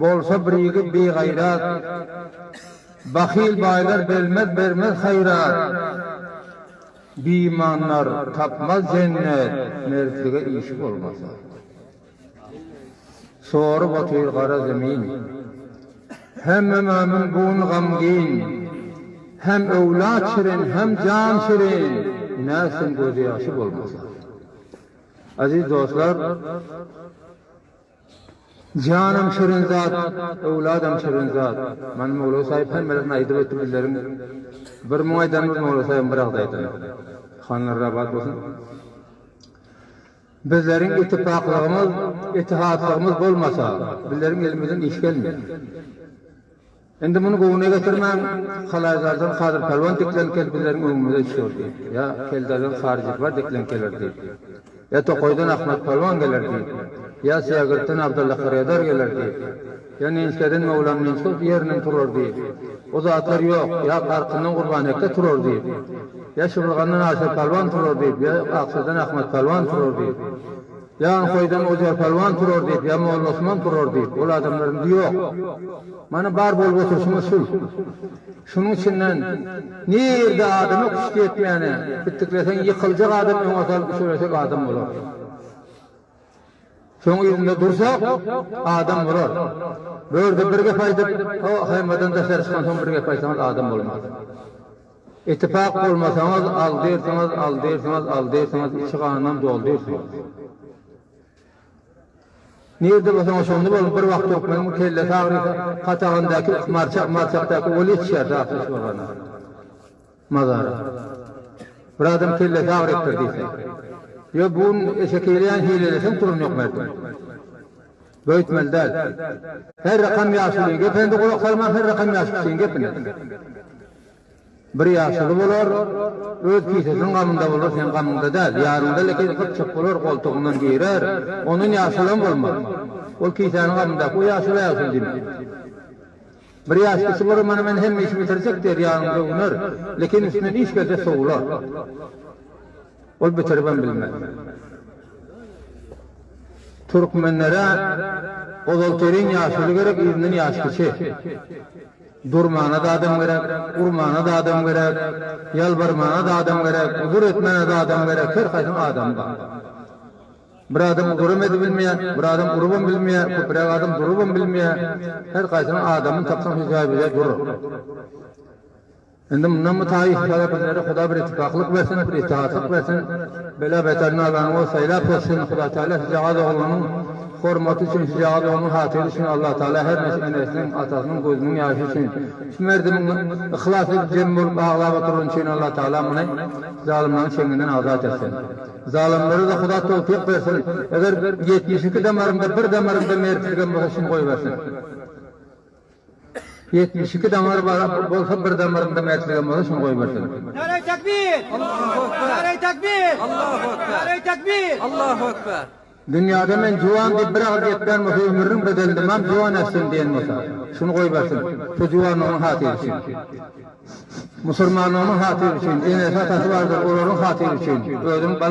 Bolsa bir ýigit bigaýrat. Bahyl baýlar bermez bermez haýrat. Biimanlar tapmaz jennet, mertlige işi bolmasa. Sorup otyr gara zemin. Hemme mömin bu gün gamgyn. Hem öwlat şirin, hem jan şirin, nätsin gözýaşy bolmasa. Aziz dostlar! Janam şirin zat, öwladam şirin zat. Mana Mowlawy saýyp hemmelerini aýdyp ötdi bizleriň bir muň aýdany bir Mowlawy saýybyň bir agyz aýdany. Hanlar rabat bolsun. Bizleriň ittipaklygymyz, ittihatlygymyz bolmasa, bizleriň elimizden iş gelmeýär. Indi muny göwne getirmäň, Halaýzardan Kadyr Pälwan diklenip gelip bizleriň öňümize düşer diýip, ýa Kelderden Sary Jepbar diklenip geler diýip, ýa Tokaýdan Ahmet Pälwan geler diýip, ýa Syýagyrtdan Abdylla Hyryadar geler diýip, ýa Nençgeden Möwlam Nençkow ýerinden turar diýip, o zatlar ýok, ýa Garkyndan Gurban Hekge turar diýip, ýa Şybyrgandan Aşyr Pälwan turar diýip, ýa Aksyzdan Ahmet Pälwan turar diýip. Ýa Anhoýdan Ojar Pälwan turar diýip, ýa Molla Osman turar diýip, ol adamlar indi ýok. Mana bar bolup oturyşymyz şul. Şunuň içinden nirde adama küşt ýetmäne, pitdikleseň ýykyljak adam öňe salyp düşüresek adam bolar. Şoň yzynda dursak, adam bolar. Bu ýerde bir gep aýdyp, o haýmadan daşary çykansoň bir gep aýtsaňyz adam bolmaz. Ittipak bolmasaňyz aldyrsyňyz, aldyrsyňyz, aldyrsyňyz, içi gandan doldyrsyňyz. Nirde bolsaňyz şonda boluň, bir wagt türkmeniň kellesi agrysa, Katagandaky Marçak, Marçakdaky weli içýär zatly şorbany. Mazara. Bir adam kellesi agrypdyr diýse. Ýo bu gün eşek eýleýän hileleseň turan ýok merdim. Böýtmeli däl. Her rakam ýaşulyň gepine-de gulak salman, her rakam ýaş kişiň gepine-de. Bir ýaşuly bolar, öz kisesiniň gamynda bolar, seň gamyňda däl. Ýanyňda lekin gypjak bolar, goltugyňdan girer. Ondan ýaşulam bolmaz. Ol kisäniň gamyndaky o ýaşula ýaşuly diýmez. Bir ýaş kişi bolar, mana men hemme işi bitirjek diýer, ýanyňda öwner. Lekin üstünden iş gelse sowular. Ol bitiribem bilmez. Türkmenlere ozalterin ýaşuly gerek, yzyndan ýaş kiçi. Durmana-da adam gerek, urmana-da adam gerek, ýalbarmana-da adam gerek, huzur etmäne-de adam gerek, her haýsynyň adamy bar. Bir adam huzuram edibilmeýär, bir adam urubam bilmeýär, köpräk adam durubam bilmeýär. Her haýsynyň adamyny tapsaň şu jaý-bu-jaý durur. Indi mundan bu taýy sada bizlere Huda bir ittifaklyk bersin, bir itaatlyk bersin. Bela beterini Allanyň özi saýlap seçsin. Huda Taala şujagaz oglanyň hormaty üçin, şujagaz oglunyň hatyry üçin Allah Taala her näçe enesiniň, atasynyň gözüniň ýaşy üçin, şu merdimiň yhlas edip jem bolup aglap oturany üçin Allah Taala muny zalymlaryň çeňňinden azat etsin. Zalymlara-da Huda towfyk bersin. Eger 72 damarynda bir damarynda mertligem bolsa şuny goýbersin. 72 damar bar bolsa bir damarynda mertligem bolsa şuny goýbersin. Nare tekbir! Allahu ekber! Nare tekbir! Allahu ekber! Nare tekbir! Allahu ekber! Dünýäde men juwan diýip bir agyz gepleýän bolsa ömrüniň bedelinde mam juwan etsin diýen bolsa şuny goýbersin. Şu juwanlygynyň hatyry üçin. Musurmanlygynyň hatyry üçin, enesi atasy bardyr olaryň hatyry üçin, özüniň bala.